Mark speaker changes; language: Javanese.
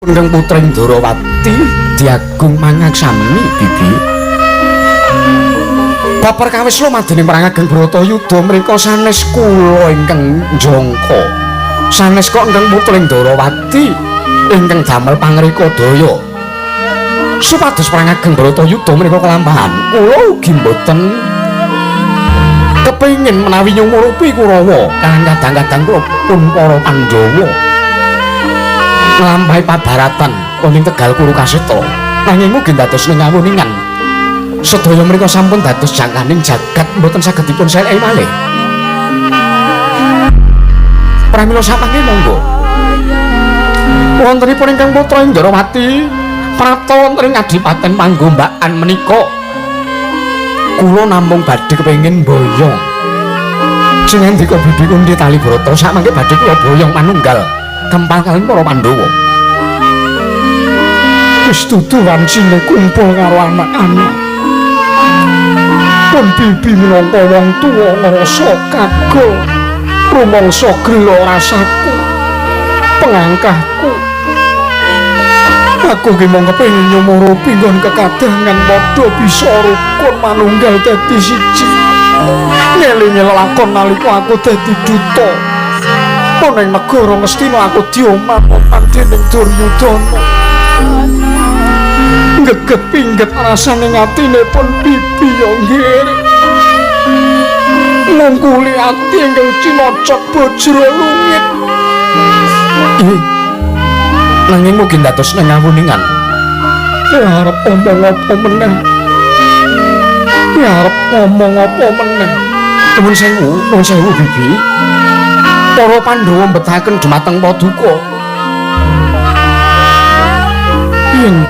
Speaker 1: Ingkang putri Ndorowati diagung mangaksami bibi. Baper kawis lumadening Perang Ageng Bratayuda mriko sanes kula ingkang njangka. Sanes kok ingkang putri Ndorowati ingkang damel pangrika daya. Supados Perang Ageng Bratayuda menika kelampahan, kula ugi mboten kepengin menawi nyumurupi Kurawa kang kadang-kadang kula pun para Pandhawa nglampahi pabaratan wonten Tegal Kuru Kaseta. Nanging mugi dados ning ngawuningan sedaya mriku sampun dados jangkaning jagat mboten saged dipun seleki malih. Pramila samangke monggo wontenipun ingkang putra Indrawati prapta wonten ing Adipaten Panggombakan menika kula namung badhe kepengin boyong. Sing ngendika Bibi Kunthi Talibrata samangke badhe kula boyong manunggal kempal kaliyan para Pandhawa.
Speaker 2: Wis dudu wancine kumpul karo anak-anak. Pun Bibi minangka wong tuwa ngrasa kagol, rumangsa gelo rasaku, pengangkahku. Aku ki mung kepengin nyumurupi nggon kekadangan padha bisa rukun manunggal dadi siji. Ngelingi lelakon nalika aku dadi duta. Ning negara Ngastina aku dioman-oman dening Duryudana. Geget pingget rasane atine pun Bibi ya nggih. Ngungkuli ati ingkang cinocok bajra lungit.
Speaker 1: Nanging mugi dados ning ngawuningan.
Speaker 2: Ya arep omong apa meneh? Ya arep ngomong apa meneh?
Speaker 1: Nuwun sewu Bibi. Para Pandhawa mbetahaken dumateng paduka. Yen